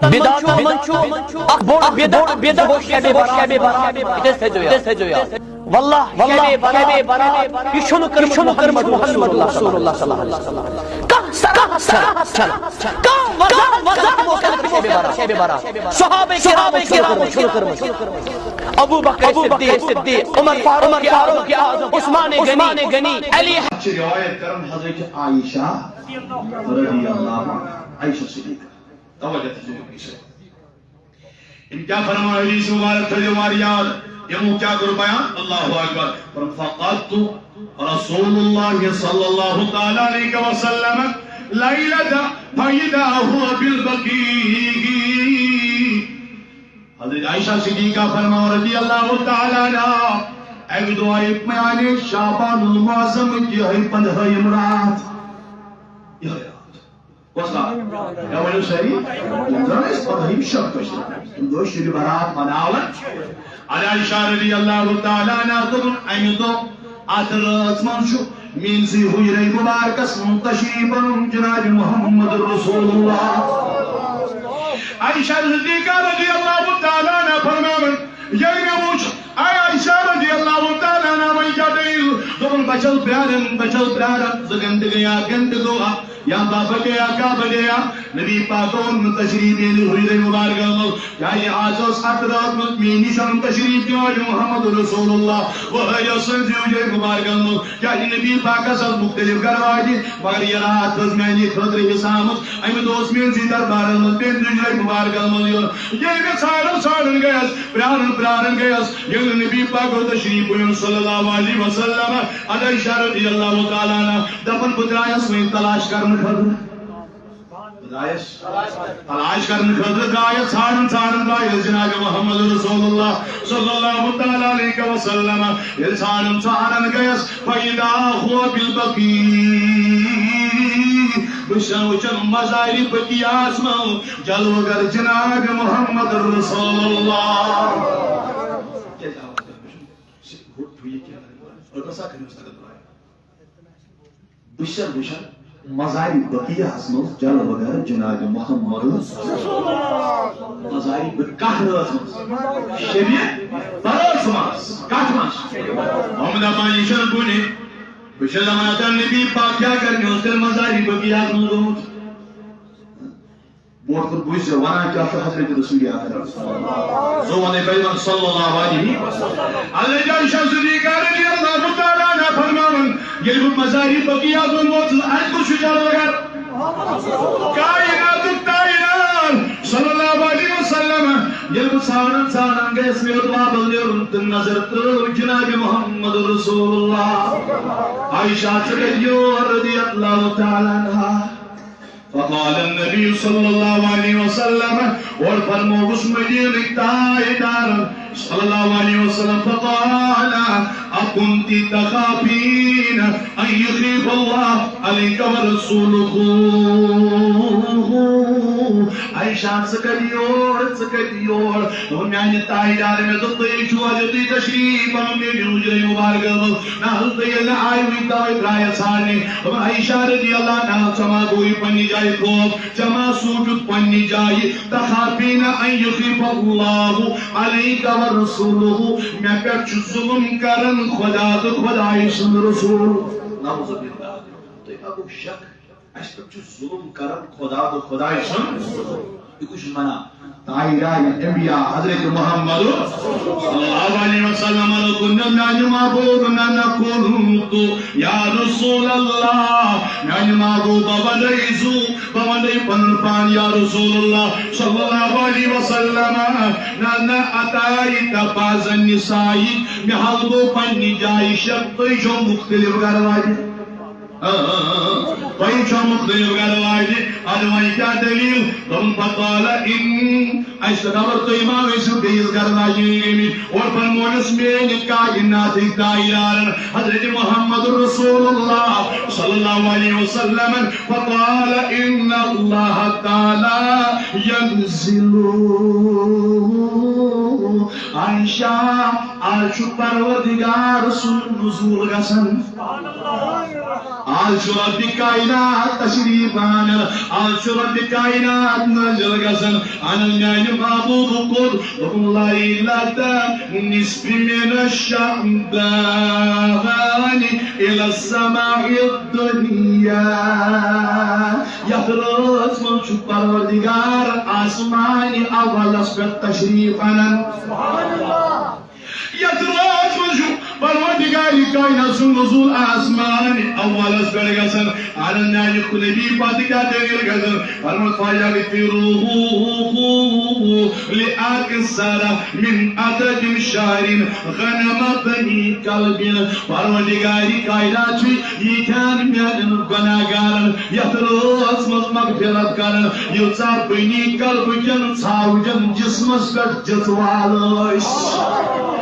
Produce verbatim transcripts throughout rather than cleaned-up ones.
بدعتن منٛز چھُ اکھ بوٚڑ بدعت، بدعت گوٚو شبِ برات۔ یہِ تہِ تھٲیزیو یاد۔ واللہ، واللہ، شبِ برات، یہِ چھُنہٕ کٔرمٕژ محمد رسول اللہ صلی اللہ علیہ وسلم۔ کانٛہہ سخت چھَنہٕ، کانٛہہ وضاحت چھَنہٕ تِمو کٔرمٕژ شبِ برات۔ صحابہ کرامو چھُنہٕ کٔرمٕژ۔ ابو بکر صدیق، عمر فاروق اعظم، عثمان غنی، علی۔ اَتھ چھِ روایت کران حضرت عائشہ رضی اللہ عنہا، عائشہ صدیقہ۔ توجہ تھٲیزیو أمِس سۭتۍ۔ أمۍ کیٛاہ فرموو؟ حدیث مبارک تھٲیزیو وارٕ یاد۔ یِمو کیٛاہ کوٚر بیان؟ اللہ اکبر۔ فرموو، فقدت رسول اللہ صلی اللہ تعالی علیہ وسلم لیلة فإذا هو بالبقیع۔ حضرت عائشہ صدیقہ فرماوان رضی اللہ تعالیٰ عنہا، اَکہِ دۄہ آیہِ میانہِ شعبان المعظم کہِ یِہوٚے پندہٲیِم راتھ۔ یِہوٚے راتھ۔ کۄس راتھ؟ مےٚ ؤنِو سٲری۔ یِم زَن ٲسۍ پندہٲیِم شب پٔچھتھ۔ تِم دۄہ شبِ برات مناوان۔ حضرت عائشہ رضی اللہ تعالیٰ عنہا دوٚپُن، اَمہِ دۄہ اَتھ رٲژ منٛز چھُ میٲنِسٕے حجرے مبارکس منٛز تشریف اَنُن جناب محمد رسول اللہ۔ عائشہ صدیقہ رضی اللہ تعالیٰ عنہا فرماوان، ییٚلہِ مےٚ وُچھ، اے عائشہ رضی اللہ تعالیٰ عنہا، وۄنۍ کیٛاہ دٔلیٖل؟ دوٚپُن، بہٕ چھَس پرٛاران، بہٕ چھَس پرٛاران، زٕ گھنٹہٕ گٔیا، گھنٹہٕ گوٚو، یا بابا گیا، کعبہ گیا، نبی پاک اوٚن نہٕ تشریف ییٚلہِ حجرے مبارکس منٛز۔ کیٛازِ آز اوس اَتھ راتھ منٛز مےٚ نِش اَنُن تشریٖف جناب محمد رسول اللہ۔ وۄنۍ ٲسۍ سٕنٛزِ حجرے مبارکس منٛز۔ کیٛازِ نبی پاکس آسہٕ مُختٔلِف گرٕ واجہِ، مگر یہِ راتھ ٲس میٛانہِ خٲطرٕ حِسامٕژ۔ اَمہِ دۄہ اوس مےٚ زِ دربارس منٛز تٔمۍ حجرے مبارکس منٛز یُن۔ ییٚلہِ بہٕ ژھانٛڈان ژھانٛڈان گٔیَس، پرٛاران پرٛاران گٔیَس، ییٚلہِ نبی پاک اوس تشریٖف اوٚن صلی اللہ علیہ وسلم، عائشہ رضی اللہ تعالیٰ عنہا دَپان، بہٕ درٛایَس وۄنۍ تلاش کرنہٕ خٲطرٕ۔ بہٕ درٛایَس تلاش کرنہٕ خٲطرٕ، درٛایَس ژھانٛڈان ژھانٛڈان درٛایَس جناب محمد رسول اللہ صلی اللہ تعالیٰ علیہ وسلم۔ ییٚلہِ ژھانٛڈان ژھانٛڈان گٔیَس، فإذا هو بالبقیع۔ بہٕ چھُس وٕچھان مزارِ بقیعس منٛز جلوٕ گر جناب محمد رسول اللہ۔ کیٛازِ آو نہٕ تۄہہِ وٕچھُن؟ سُہ ہُہ ٹھُیہِ کینٛہہ۔ اور بس اکھ أمِس تَتٮ۪تھ درٛاے۔ بہٕ چھُس وٕچھان مزارِ بقیعس منٛز جلوٕ گر جناب محمد۔ مزارِ بق-، کتھ رٲژ منٛز؟ شبِ برٲژ منٛز۔ کتھ منٛز؟ ہُم دپان، یہِ چھُنہٕ کُنہِ۔ بہٕ چھُس دپان، اَتٮ۪ن نبی پاک کیٛاہ کرنہِ اوس تیٚلہِ مزارِ بقیعس منٛز گوٚمُت؟ برونٛٹھ کُن بوٗزِو، وَنان کیٛاہ چھُ حضرت رسول اکرم۔ زو وَنے پیغمبر صلی اللہ علیہ وسلم۔ حضرت عائشہ صدیقہ رضی اللہ تعالیٰ عنہا فرماوان، ییٚلہِ بہٕ مزارِ بقیعس منٛز ووتُس، اَتہِ کُس چھُ جلوٕ گر؟ کائناتُک تاجدار صلی اللہ علیہ وسلم۔ ییٚلہِ بہٕ ژھانٛڈان ژھانٛڈان گٔیَس، مےٚ ہیوٚت واپس نیرُن تہٕ نظر ترٲو جناب محمد رسول اللہ۔ عائشہ ژٕ کَتہِ یور رضی اللہ تعالیٰ عنہا۔ فقال النبی صلی اللہ علیہ وسلم، اور فرمووُس مدینہٕ تاجدار صلی اللہ علیہ وسلم، فقال، أكنت تخافين أن يخيف الله عليك ورسوله؟ عائشہ، ژٕ کَتہِ یور، ژٕ کَتہِ یور؟ دوٚپُن، میٛانہِ تاجدار، مےٚ دوٚپ، تُہۍ چھِو حضرت تشریٖف اَنُن میٛانہِ حُجرے مُبارکَس منٛز۔ نہ حضرت، ییٚلہِ نہٕ آیہِ وٕنہِ تَوَے درٛایَس ژھانٛڈنہِ۔ دوٚپُن، عائشہ رضی اللہ عنہا، ژےٚ ما گوٚوُے پنٛنہِ جایہِ خوف؟ ژےٚ ما سوٗنٛچُتھ پنٛنہِ جایہِ؟ تخافین ان یخیف اللہ علیک و رسولہ، مےٚ پٮ۪ٹھ چھُ ظُلُم کران خۄدا تہٕ خۄدایہِ سُنٛد رسوٗل۔ نعوذ باللہ۔ تۄہہِ ما گوٚو شک؟ اَسہِ پٮ۪ٹھ چھُ ظُلُم کران خۄدا تہٕ خۄدایہِ سُنٛد۔ یہِ کُس چھُ وَنان؟ تاجدار انبیاء حضرت محمد صلی اللہ علیہ وسلم دوٚپُن، میانہِ محبوب، نہ، نہ، قلت یا رسول اللہ، میانہِ محبوب، بہٕ وَنَے زُو، بہٕ وَنَے پَنُن پان یا رسول اللہ صلی اللہ علیہ وسلم۔ نہ، نہ، اتیت بعض النساء، مےٚ حظ گوٚو پننہِ جایہِ شک، تُہۍ چھِو مُختٔلِف گرٕ واجہِ۔ آ، آ، آ۔ تۄہہِ چھو مُختٔلِف گرٕ واجہِ، اَدٕ وۄنۍ کیٛاہ دٔلیٖل؟ دوٚپُن، فقال ان، اَسہِ چھُ خبر تُہۍ ما ٲسِو بیٚیِس گرٕ واجہِ گٔمٕتۍ۔ اور فرمونَس میٛانہِ کائناتٕکۍ تاجدارن حضرت محمد رسول اللہ صلی اللہ علیہ وسلم، فقال ان اللہ تعالی ینزل۔ عائشہ، آز چھُ پروردگار سُنٛد نزول گژھان۔ آز چھُ رۄبِ کائنات تشریف انان، آز چھُ رۄبِ کائنات نٲزِل گژھان۔ انان میانہِ محبوبُک کوٚت؟ دوٚپُن، لیلۃ نصف من الشعبان الی السماء الدنیا۔ یتھ رٲژ منٛز چھُ پروردگار آسمانِ اولس پٮ۪ٹھ تشریف انان۔ یتھ رٲژ منٛز چھُ پروردگار کائنات سُنٛد نزول آسمانِ اولس پٮ۪ٹھ گژھان۔ انان میانہِ نبی پتہٕ کیٛاہ دٔلیٖل گژھان؟ فرموو، فیغفروا لأکثر من عدد شعر غنم بنی کلب۔ پروردگار کائنات چھُ ییٖتیٛاہن میانٮ۪ن گۄناہ گارن یتھ رٲژ منٛز مغفرت کران، ییٖژاہ بنی کلبہٕ کٮ۪ن ژھاوجن جسمس پٮ۪ٹھ جژوال ٲسۍ۔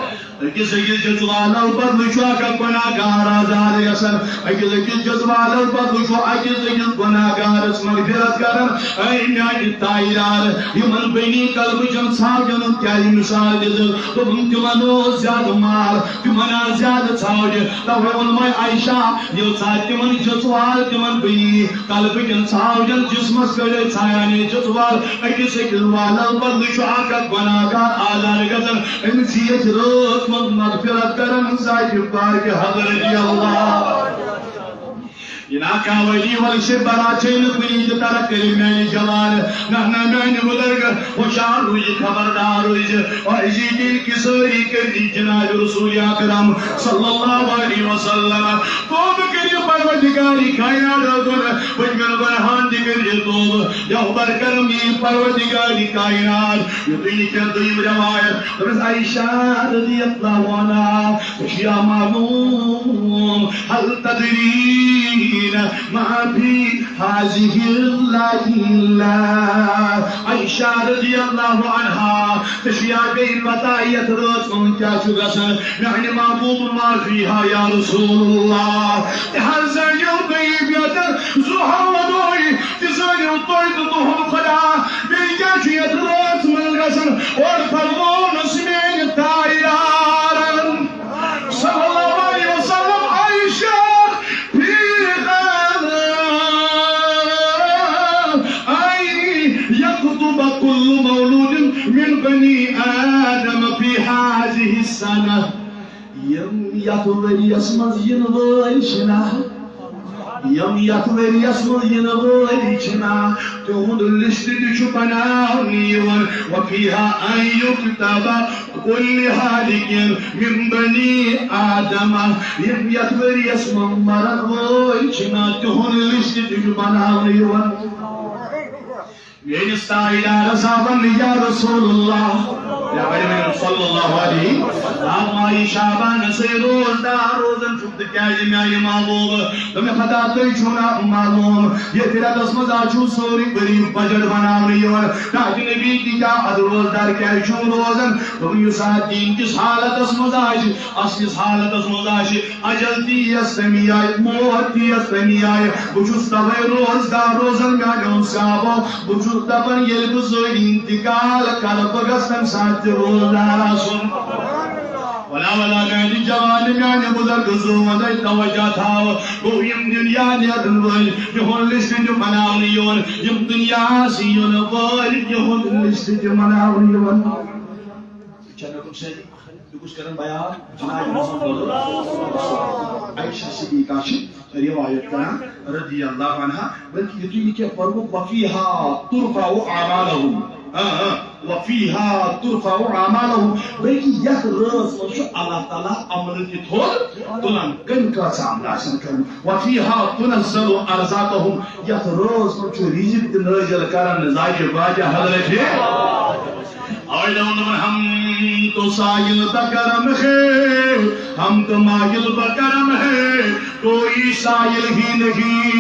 أکِس أکِس جژوالو بدلہٕ چھُ اکھ اکھ گۄناہ گار آزاد گژھان۔ أکِس أکِس جژوالو بدلہٕ چھُ أکِس أکِس گۄناہ گارس مغفرت کران۔ اے میانہِ تاجدار، یِمن بنی کلبہٕ چٮ۪ن ژھاوجن ہُنٛد کیٛاہ یہِ مثال دِژٕکھ؟ دوٚپُن، تِمن اوس زیادٕ مال، تِمن آسہٕ زیادٕ ژھاوجہِ۔ توے ووٚنمے عائشہ، ییٚلہِ ساتہٕ تِمن جژوال، تِمن بنی کلبہٕ کٮ۪ن ژھاوجن جسمس پٮ۪ٹھ ٲسۍ ژھایان یہِ جژوال، أکِس أکِس والن بدلہٕ چھُ اکھ اکھ گۄناہ گار آزاد گژھان۔ أمِس چھِ ییٚتہِ رٲژ منٛز مغفرت کران ذاتِ پاکِ حضرت اللہ۔ یہِ نا کاوٲلی وَل چھِ بَران چھے نہٕ کُنی تہِ ترک کٔرِو میٛانہِ جوان۔ نہ، نہ، میٛانہِ بُزرگ، ہُشار روٗزِ، خبردار روٗزِ۔ اور عزیٖزی کہِ سٲری کٔرۍ جناب رسول اکرم صلی اللہ علیہ وسلم۔ توبہٕ کٔرِو پروردگارِ کائنات کُن، پٔتمٮ۪ن گۄناہن تہِ کٔرِو توبہٕ۔ یَوٕ بر کرم یی پروردگارِ کائنات۔ یُتھُے یہِ کینٛہہ دوٚیِم روایت، دوٚپمَس، عائشہ رضی اللہ عنہا، ژےٚ چھُیا معلوم، هل تدرين ما في هذه الليلة؟ عائشہ رضی اللہ عنہا، ژےٚ چھُیا بیٚیہِ پتہ یَتھ رٲژ منٛز کیٛاہ چھُ گژھان؟ میٛانہِ محبوب، ما فيها يا رسول الله؟ تہِ حظ زٲنِو تُہۍ یہِ بہتر، زُہانوے تہِ زٲنِو تُہۍ تہٕ تُہُنٛد خدا۔ بیٚیہِ کیٛاہ چھُ یَتھ رٲژ منٛز گژھان؟ اورٕ فرموونَس میٛانہِ تاجدارَن صلی اللہ علیہ وسلم، عائشہ، فيها أن يكتب كل مولود من بني آدم في هذه السنة۔ یِم یَتھ ؤریَس منٛز یِنہٕ وٲلۍ چھِنا، یِم یَتھ ؤریَس منٛز یِنہٕ وٲلۍ چھِنا، تِہُنٛد لسٹ تہِ چھُ بناونہٕ یِوان۔ وفيها أن يكتب كل هالك من بني آدم۔ یِم یَتھ ؤریَس منٛز مرن وٲلۍ چھِنا، تِہُنٛد لسٹ تہِ چھُ بناونہٕ یِوان۔ میٲنِس تاجدارس آو وننہٕ، یا رسول اللہ، یا بڑِ ؤنِو صلی اللہ علیہ وسلم۔ آپ ماہِ شعبانس روزدار روزان چھُ تہٕ کیازِ میانہِ محبوب؟ دوٚپمَس، خدا، تُہۍ چھِو نا معلوم، ییٚتہِ رٮ۪تس منٛز آز چھُ سورُے ؤری بجٹ بناونہٕ یِوان، تاکہِ نبی تہِ کیٛاہ، ادٕ روزدار کیازِ چھُو روزان؟ دوٚپُن، یُس آز دین کِس حالتس منٛز آسہِ، اصلِس حالتس منٛز آسہِ، اجل تہِ یِیَس تَمی آیہِ، موت تہِ یِیَس تَمی آیہِ۔ بہٕ چھُس تَوَے روزدار روزان، میٛانیو صحابو۔ بہٕ چھُس دَپان، ییٚلہِ بہٕ زٔہۍ انتقال کَرٕ، بہٕ گژھٕ تَمہِ ساتہٕ تہِ روزدار آسُن۔ ولا، ولا، میٛانہِ جوانہٕ، میٛانہِ بُزرگہٕ، زُو وَندَے توجہ تھاو۔ گوٚو، یِم دُنیا نیرَن وٲلۍ، یِہُنٛد لسٹ چھُ بناونہٕ یِوان۔ یِم دُنیاہَس یِنہٕ وٲلۍ، یِہُنٛد لسٹ چھُ بناونہٕ یِوان۔ چھا مےٚ کُن سٲری؟ بہٕ کُس کران بیان؟ جناب محمد عائشہ صدیقہ چھِ روایت کران رضی اللہ عنہا، بلکہ یُتھُے یہِ کینٛہہ فرموو، وفیہا ترفع اعمالہم۔ آ، آ، وفیہا ترفع اعمالہم۔ بلکہ یَتھ رٲژ منٛز چھُ اللہ تعالیٰ عملہٕ تہِ تھوٚد تُلان، کٔمۍ کۭژاہ عملہٕ آسن کٔرمٕژ۔ وفیہا تنزل ارزاقہم۔ یَتھ رٲژ منٛز چھُ رزق تہِ نٲزِل کران ذاتِ پاکِ حضرت۔ اوے دَپان، ہم تو سائل بکرم ہے، ہم تو مائل بکرم ہے، کوئی سائل ہی نہیں،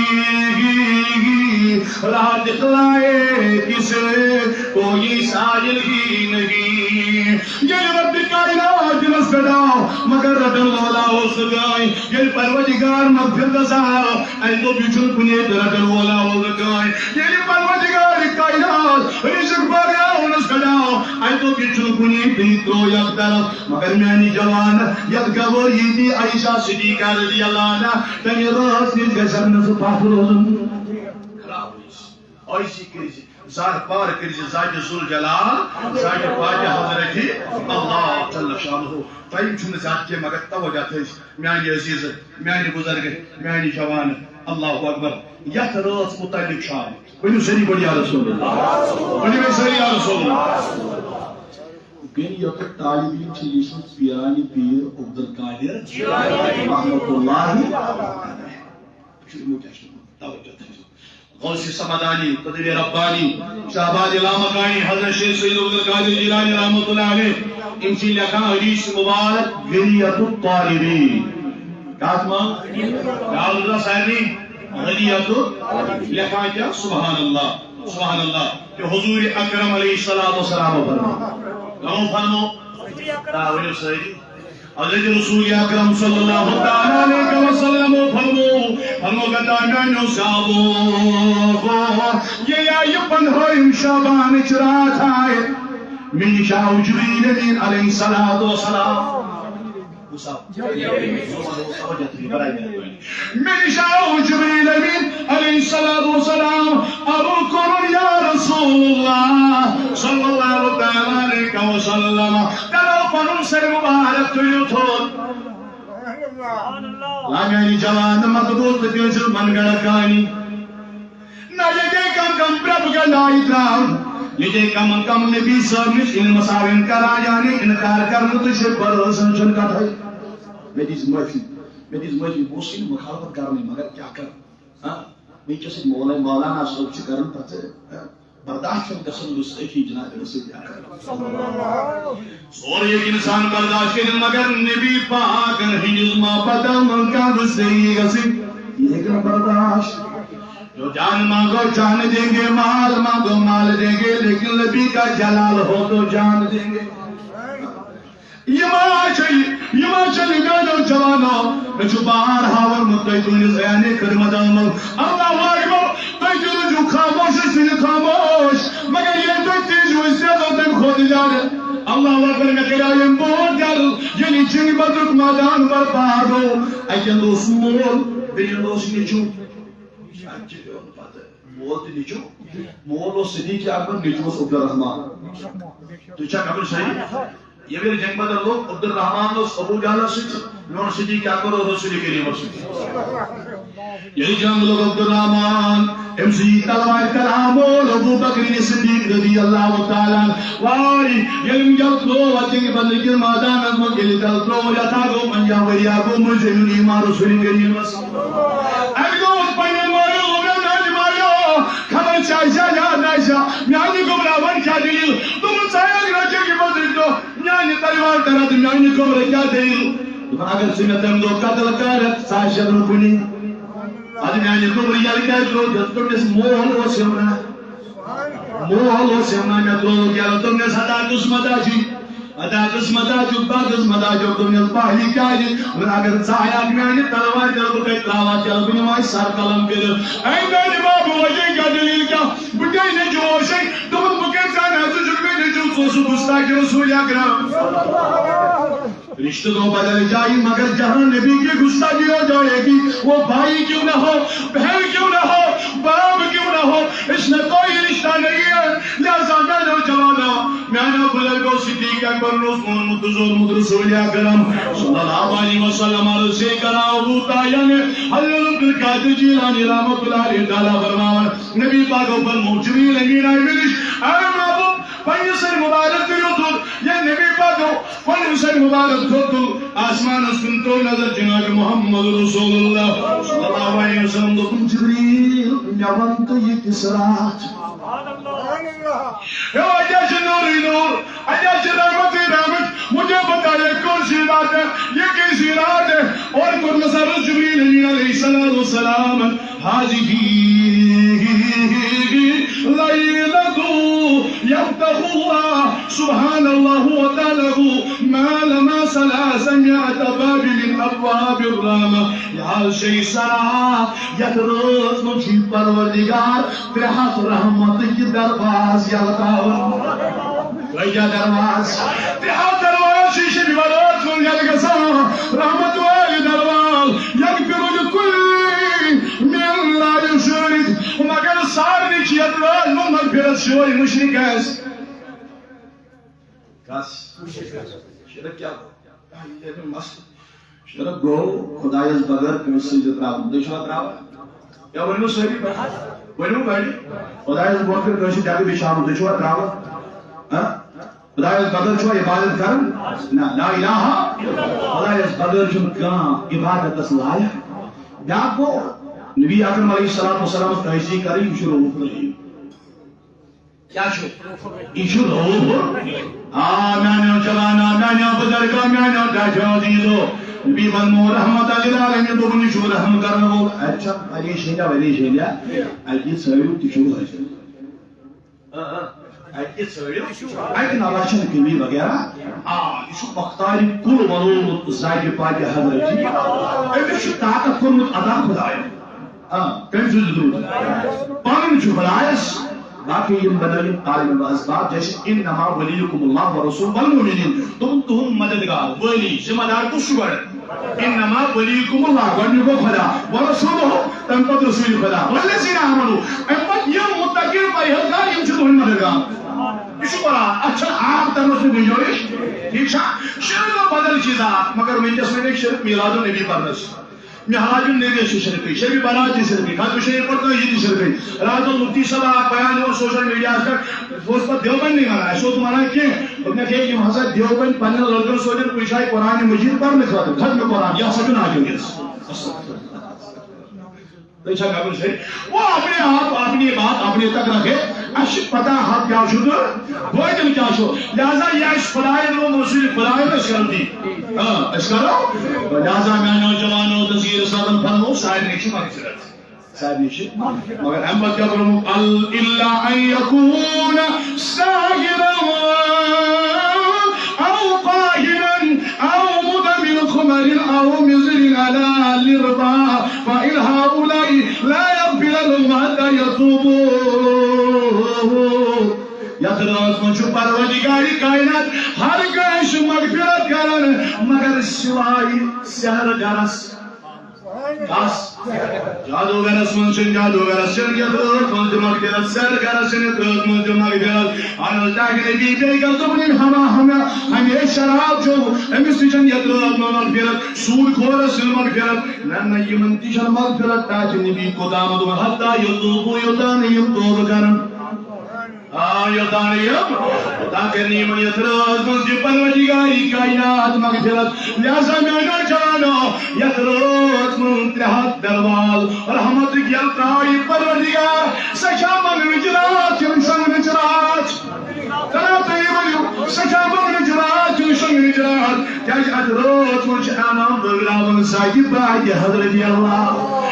راہ دکھلائے کسے، کوئی سائل ہی نہیں۔ ییٚلہِ رۄبِ کائنات دِلس پٮ۪ٹھ آو، مگر رٹن وولا اوس نہٕ کٕہٕنۍ۔ ییٚلہِ پروردگار مغفرتس آو، اَسہِ دوٚپ، یہِ چھُنہٕ کُنے تہِ رٹن وولا اوس نہٕ کٕہٕنۍ۔ ییٚلہِ پروردگار کائنات رزق بٲگراونس پٮ۪ٹھ آو، اَسہِ دوٚپ، یہِ چھُنہٕ کُنی، تُہۍ ترٛوو یَتھ طرف، مگر میٛانہِ جوان، یَتھ گوٲہی دی عائشہ صدیقہ رضی اللہ عنہا، تَمہِ رٲژ نِش گژھن نہٕ زٕ پَتھ روزُن۔ خراب ٲسۍ۔ عٲجزی کٔرۍ زِ، زارٕ پار کٔرۍ زِ ذاتِ ذوالجلال، ذاتِ پاکِ حضرتِ اللہ جل شانہ۔ ٹائم چھُنہٕ زیادٕ کینٛہہ، مگر توجہ تھٲیِو، میٛانہِ عزیٖزٕ، میٛانہِ بُزرگہٕ، میٛانہِ جوانہٕ، اللہ اکبر۔ یَتھ رٲژ مُتعلق چھُ آمُت۔ ؤنِو سٲری پٲٹھۍ یا رسول اللہ۔ ؤنِو وۄنۍ سٲری یا رسول اللہ۔ غنیۃ الطالبین چھِ لیٖچھمٕژ پیرانہِ پیٖر عبدالقادر رحمتہ اللہ۔ وٕچھِو، یِمو کیٛاہ چھُ لیوٗکھمُت۔ توجہ تھٲیِو۔ غوث سمدانی، قطب ربانی، شہباز لامکانی، حضرت شیخ سید عبدالقادر جیلانی رحمۃ اللہ علیہ، یِم چھِ لیکھان حدیث مبارک غنیۃ الطالبین۔ کتھ منٛز؟ یاد روزا سارنٕے؟ غنیۃ ال-، لیکھان کیٛاہ؟ سبحان اللہ، سبحان اللہ۔ کہ حضور اکرم علیہ الصلوۃ والسلام فرمو۔ کمو فرمو؟ آ، ؤنِو سٲری۔ حضرت رسول اکرم صلی اللہ تعالیٰ علیہ وسلم فرمو، فرمو گدا میانیو صحابو، ییٚلہِ آیہِ پندہٲیِم شعبانٕچ راتھ آیہِ، مےٚ نِش آو جبریل امین علیہ الصلوۃ والسلام۔ مےٚ نِش آو جبریل امین علیہ الصلوۃ والسلام، عرض کوٚرُن، یا رسول اللہ صلی اللہ تعالیٰ علیہ وسلم، تیٚلہِ آو پنُن سر مبارک تُلِو تھوٚد۔ لا میانہِ جوان، مت بوز تہٕ کٲنٛسہِ من گڑھ کہانی۔ نہ، ییٚتے کم کم propaganda آیہِ ترٛاونہٕ، ییٚتے کمن کم نبی صٲب نِش علم ساوِن کران، یعنی انکار کرنہٕ تہٕ شرک پرستن چھُنہٕ کتھے۔ مےٚ دِژ معٲفی، مےٚ دِژ معٲفی، بہٕ اوسُس نہٕ مخالفت کرنٕے، مگر کیٛاہ کرٕ؟ ہاں، وٕنکیٚس ییٚتہِ مولوی مولانا صٲب چھِ کران پتہٕ، ہاں، برداشت چھُنہٕ گژھان گُستٲخی جناب رسول اکرم۔ سورُے ہیٚکہِ انسان برداشت کٔرِتھ، مگر نبی پاکن ہٕنٛدِس محبتس منٛز کانٛہہ گُستٲخی گژھِ، یہِ ہیٚکہِ نہٕ برداشت۔ جو جان مانگو جان دیں گے، مال مانگو مال دیں گے، لیکن نبی کا جلال ہو تو جان دیں گے۔ یہِ ما چھِ، یہِ ما چھِ میانیو جوانو، مےٚ چھُ بار ہاوُن تۄہہِ تُہنٛدِس عیانِ خدمتن منٛز۔ اللہ اکبر، تُہۍ تہِ روٗزِو خاموش، أسۍ تہِ خاموش، مگر ییٚلہِ تُہۍ تہِ چھِو، أسۍ تہِ روزو تَمہِ کھۄتہٕ زیادٕ۔ اللہ اکبر، مےٚ کریٛاو ییٚمہِ برونٛٹھ تہِ عرض، ییٚلہِ جنگ بدرُک میدان برپا گوٚو، اَکہِ اندٕ اوس مول، بیٚیہِ اندٕ اوس نیٚچوٗ۔ اَتہِ چھِ پیوٚن پتہٕ مول تہٕ نیٚچوٗ۔ مول اوس صدیق اکبر، نیٚچوٗ اوس عبدالرحمان۔ تُہۍ چھا خبر صحیح؟ ییٚلہِ جنگ بدر لوٚگ، عبدالرحمان اوس ابو جہلس سۭتۍ، میون صدیق اکبر اوس رسول کریمس سۭتۍ۔ ییٚلہِ جنگ لوٚگ عبدالرحمان، أمۍ سٕنٛدۍ تلوارِ تل آو مول ابو بکر صدیق رضی اللہ تعالیٰ عنہ۔ وارِ، ییٚلہِ أمۍ جل ترٛوو اَتھ جنگ بدر کِس مٲدانس منٛز، ییٚلہِ جل ترٛوو، یَتھ آو گوٚو پنجاہ ؤری، آو گوٚو مٔنٛزۍ زٔمیٖن ایمان رسول کریمس۔ اَمہِ دۄہ اوس پننٮ۪ن مٲلٮ۪ن ووٚنمُت، میانہِ مالیو، خبر چھا، چھا یاد آسیا، میانہِ گوٚبرا، وۄنۍ کیٛاہ دٔلیٖل؟ دوٚپُن، ژٕ آیکھ نا جنگہِ بدرٕکۍ دۄہ میانہِ تلوار کران تہٕ میانہِ گوٚبرا کیٛاہ دٔلیٖل؟ دوٚپُن، اگر ژٕ مےٚ تَمہِ دۄہ قتل کرکھ، ژٕ آسکھ نہٕ کُنی۔ ادٕ میانہِ گوٚبرٕ ییٚلہِ کیٛازِ ترٛوو؟ دوٚپُن، تٔمِس مول اوس یِوان۔ مول اوس یِوان، مےٚ ترٛوو ییٚلہِ، دوٚپنَس، ہتا قٕسمتا چھُے۔ ادا قٕسمتا چھُ، بد قٕسمتا چھُ، دوٚپنَس، پاہلی کیٛازِ؟ وۄنۍ اگر ژٕ آیکھ میانہِ تلوارِ تل، بہٕ کَتہِ ترٛاوان تیٚلہِ، بہٕ نِمہٕ ہا سر قلم کٔرِتھ۔ اَمہِ دۄہ بابہٕ وجہ کیٛاہ، دٔلیٖل کیٛاہ؟ بہٕ کیٛازِ نیٚچوٗ اوسَے؟ دوٚپُن، بہٕ کَتہِ زانہٕ ہا ژٕ چھُکھ مےٚ نیٚچوٗ، ژٕ اوسُکھ گُستاخِ رسول اکرم۔ رشتہ گو بدل جائیں، مگر جہاں نبی کی گستاخی ہو جائے گی، وہ بھائی کیوں نہ ہو، بہن کیوں نہ ہو، باپ کیوں نہ ہو، اس میں کوئی رشتہ نہیں ہے۔ لہذا میانو جوانو، میانو بزرگو، صدیق اکبر اوس ووٚنمُت تہٕ زورمُت رسول اکرم صلی اللہ علیہ وسلم عرض سے کرا ابو تایان حضرت عبدالقادر جیلانی رحمۃ اللہ علیہ تعالیٰ فرماوان، نبی پاکو فرمو، جبریل امین آئی مےٚ نِش، اے محبوب، پننہِ سر مبارک کٔرِو تھوٚد۔ یا نبی پاکو پنُن سر مبارک تھوٚد تُل، آسمانس کُن ترٛوو نظر جناب محمد رسول اللہ صلی اللہ علیہ وسلم، دوٚپُن، جبریل، مےٚ وَن تہٕ یہِ کِژھ راتھ چھِ؟ ہے، اَتہِ چھِ نوٗرٕے نوٗر، اَتہِ چھِ رحمتٕے رحمت، مجھے بتائیے کون سی رات ہے، یہ کیسی رات ہے؟ اور کوٚرنَس عرض جبریل امین علیہ الصلوۃ والسلام، هذه ليلة يفتح الله سبحانه وتعالى ما لم ثلاثمائة باب من أبواب الرحمة۔ یہِ حظ چھِ سۄ راتھ، یَتھ رٲژ منٛز چھُ پروردگار ترٛےٚ ہَتھ رحمتٕکۍ دروازٕ یَلہٕ تھاوان۔ کٲتیٛاہ درواز؟ ترٛےٚ ہتھ درواز چھِ شبِ برٲژ منٛز یَلہٕ گژھان۔ رحمت وٲلۍ درواز، یغفر لکل من لا یشرک۔ مگر سارنٕے چھِ یَتھ رٲژ منٛز مغفرت، سِوَے مُشرِکَس۔ کس؟ شرک کیا گوٚو؟ یہِ چھُ مسلہٕ۔ شرک گوٚو خدایس بغٲر کٲنٛسہِ سٕنٛز تہِ ترٛاوُن۔ تُہۍ چھِوا ترٛاوان؟ یا ؤنِو سٲری پٲٹھۍ؟ ؤنِو گۄڈٕ۔ خدایس برونٛہہ کَنہِ کٲنٛسہِ ڈٮ۪کہٕ بِچھاوُن، تُہۍ چھِوا ترٛاوان؟ ہاں؟ خدایس بغٲر چھِوا عبادت کران؟ نہ، لا الہ۔ خدایس بغٲر چھُنہٕ کانٛہہ عبادتس لایق۔ بیٛاکھ گوٚو، نبی اکرم علیہ الصلوۃ والسلام تٲجی کرٕنۍ، یہِ چھُ رؤوف رحیم۔ کیا چھُ؟ یہِ چھُ رؤوف۔ آ، میانیو جوانو، میانیو بزرگو، میانیو ٹاٹھیو عزیزو۔ نبی بنمو رحمت للعالمین، دوٚپُن، یہِ چھُ رحم کرن وول۔ اچھا، پریشٲنی، پریشٲنی۔ اَتہِ ژھٲرِو، تہِ چھُ حٲضِر۔ اَتہِ ژھٲرِو۔ اَتہِ نہ چھَنہٕ کمی وغیرہ۔ آ، یہِ چھُ مختار کُل بنومُت ذاتِ پاکِ حضرت۔ أمِس چھُ طاقت کوٚرمُت عطا خدایَن۔ آ، کٔمۍ سٕنٛز درود؟ پنُن چھُ خدایس، باقی یِم بنٲوِن عالم و اسباب، جیسے انما ولیکم اللہ و رسول والمؤمنین، تِم تُہُنٛد مددگار، ولی، ذمہ دار کُس چھُ گۄڈٕ؟ انما ولیکم اللہ، گۄڈٕنیُک گوٚو خدا، و رسولہ، تَمہِ پتہٕ رسول خدا، والذین آمنوا، اَمہِ پتہٕ یِم متقی پرہیزگار، یِم چھِ تُہٕنٛدۍ مددگار۔ یہِ چھُ قرآن، اَتھ چھَنہٕ آب ترنَس سۭتۍ گُنجٲیِش، ٹھیٖک چھا؟ شرک بدل چیٖزا، مگر وٕنکیٚس وَنے شرک میلاد النبی پرنَس۔ معراج النبی چھُ شرکٕے، شبِ برات چھِ شرکٕے، ختم شریف پتہٕ یہِ تہِ شرکٕے۔ راتھ اوس مفتی صٲب اکھ بیان دِوان سوشل میڈیاہَس پٮ۪ٹھ، بہٕ اوسُس پتہٕ دیوبندی وَنان، اَسہِ اوس نہٕ وَنان کینٛہہ۔ دوٚپمَکھ، ہے، یِم ہسا دیوبند پننٮ۪ن لٔڑکَن سوزن کُنہِ جایہِ قرآن مجید پرنہٕ خٲطرٕ، ختم قرآن، یہِ ہسا چھُ ناجٲیز۔ تُہۍ چھا کَرُن صحیح؟ وہ اپنے آپ، اپنی بات اپنے تک رکھے۔ اَسہِ چھِ پتہ حق کیٛاہ چھُ تہٕ باطل کیٛاہ چھُ۔ لہذا یہِ اَسہِ خدایَن ووٚن، رسول خدایَن، أسۍ کَرو تی۔ آ، أسۍ کَرو۔ لہذا میٛانیو جوانو تہٕ زیٖر سادَن فرمو، سارنٕے چھِ مغفرت۔ سارنٕے چھِ۔ مگر اَمہِ پَتہٕ کیٛاہ کوٚرمُت؟ ال-، الا ان یکون ساحرا او کاہنا او مدمن خمر او مضر علی الاربعاء فان هؤلاء لا یغفر لهم حتی یتوبوا۔ یتھ رٲژ منٛز چھُ پروردگار کائنات ہر کٲنٛسہِ مغفرت کران، مگر سوائے سحر گرس۔ کس؟ جادوگرس منٛز چھُ، جادوگرس چھُ یتھ رٲژ منٛز تہِ مغفرت، سحر گرس چھُ یتھ رٲژ منٛز تہِ مغفرت۔ اگر تاکہِ نبی بیٚیہِ کتھ دوٚپُن، ہما ہما ہمیشہ شراب چیوٚو، أمِس تہِ چھَنہٕ یتھ رٲژ منٛز مغفرت، سوٗد خورس چھَنہٕ مغفرت۔ نہ، نہ، یِمن تہِ چھَنہٕ مغفرت، تاکہِ نبی کوٚتام دوٚپُن، حتی یتوبوا، یوٚتام نہٕ یِم توبہٕ کرن۔ آ، یوٚتام نہٕ یِم، توٚتام کرِ نہٕ یِمن یتھ رٲژ منٛز تہِ پروردگار کائنات مغفرت۔ لہذا میانیو جوانو، یتھ رٲژ منٛز ترٛےٚ ہتھ درواز رحمتٕکۍ یلہٕ ترٛایہِ پروردگار، سۄ چھا منگنٕچ راتھ کِنہٕ شۄنگنٕچ راتھ؟ جناب، تُہۍ ؤنِو، سۄ چھا منگنٕچ راتھ کِنہٕ شۄنگنٕچ راتھ؟ کیازِ اتھ رٲژ منٛز چھِ انعام بٲگراوان ذاتِ پاکِ حضرت اللہ۔